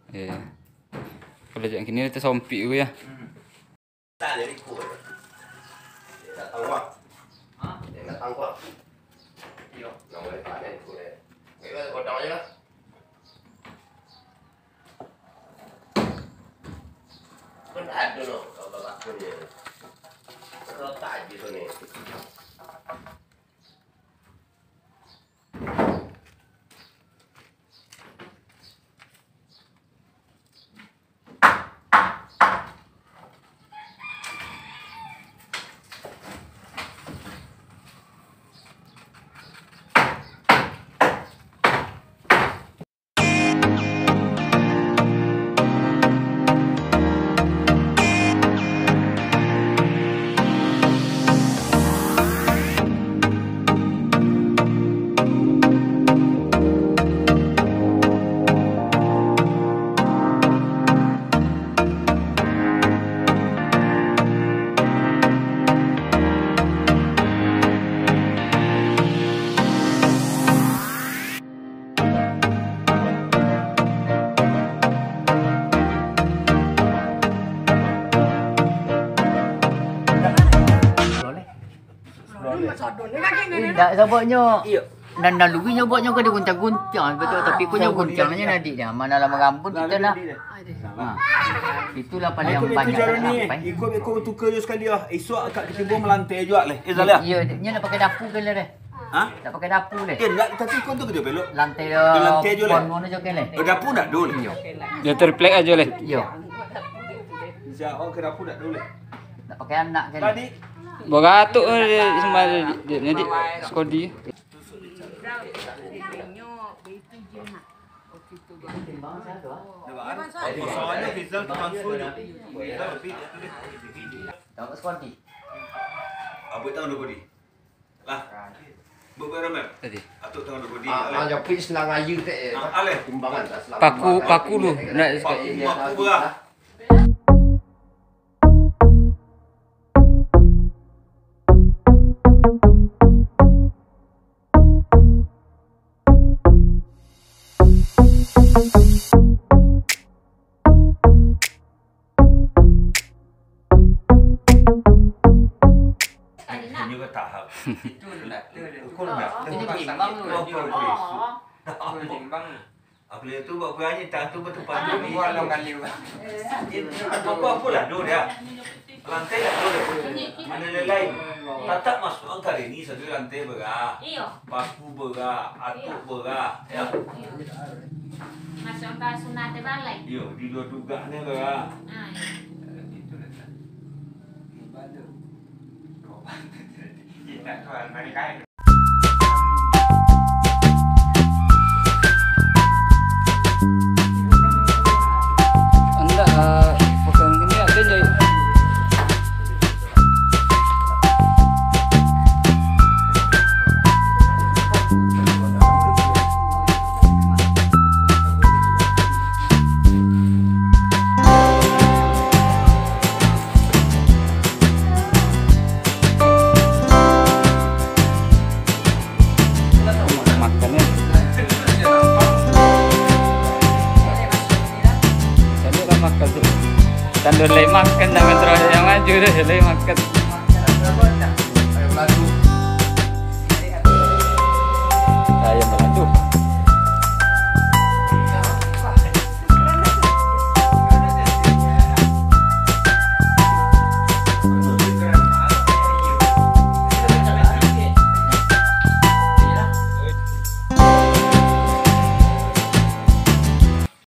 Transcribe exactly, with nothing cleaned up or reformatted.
Iyo. Kalau jak kini, tasompik ko, yo. Hmm. Tak ada ikut. Dia datang, Wak. Hah? Dia datang, Wak. Iyo. Nama dia tak ada ikut, eh. Baiklah, godang aja lah. Kan ada, no, kalau tak takut dia. Kalau tak aja tu ni. Indak, sababnyo. Iyo. Nan, nan luruih nyo buatnyo ka diguncang-guncang, betul, tapi ko nyo guncang nyo adik nyo. Mano lah marambun kito lah. Ha. Itulah paling banyak. Iko, iko tuka jo sakali ah. Isuak ka katibo malantai juo leh. Eh, salah. Iyo, nyo nak pakai dapu kan leh. Ha? Nak pakai dapu leh. Eh, ndak, tapi iko tu katibo pelok. Lantai, lantai jo leh. Pon jo kan leh. Eh, dapu ndak ado leh. Iyo. Dio triplek ajo leh. Iyo. Siap, oh, ka dapu ndak ado leh. Nak pakai anak kan. Tadi. Baratok, eh, sama dia, dia, dia, Skodi. Soalnyo Rizal tukang suruh. Rizal lebih dia tulis. Tahu Skodi? Apa tahu Skodi? Lah. Buat apa, Ram? Tadi. Atuk tengah duduk di. Ah, ah, japik selang ayu tak, eh? Ah, aleh. Timbangan tak selang. Paku, timbangan. Paku lu. Nak. Paku, paku belah. Inyo ka tahap. Itu lah, tu lah. Ukur lah. Ini timbang tu. Ukur, ukur. Oh. Timbang. Aku lihat tu, buat berani, tak tu bertempat tu. Buat long kali, Bang. Apa-apa lah, dulu dia. Lantai lah, dulu. Mana lain? Tatak masuk angkar ini, satu lantai berah. Iyo. Paku berah, atuk berah. Ya. Iyo. Masuk angkar sunat balai. Iyo, di luar dugaan ni berah. Ah, iyo. Andak, ah, bukan ini ada je. Makan, ya. Tadi lah makan tu. Tando lai makan, jangan terlalu yang maju deh, lai makan. Ayam balado.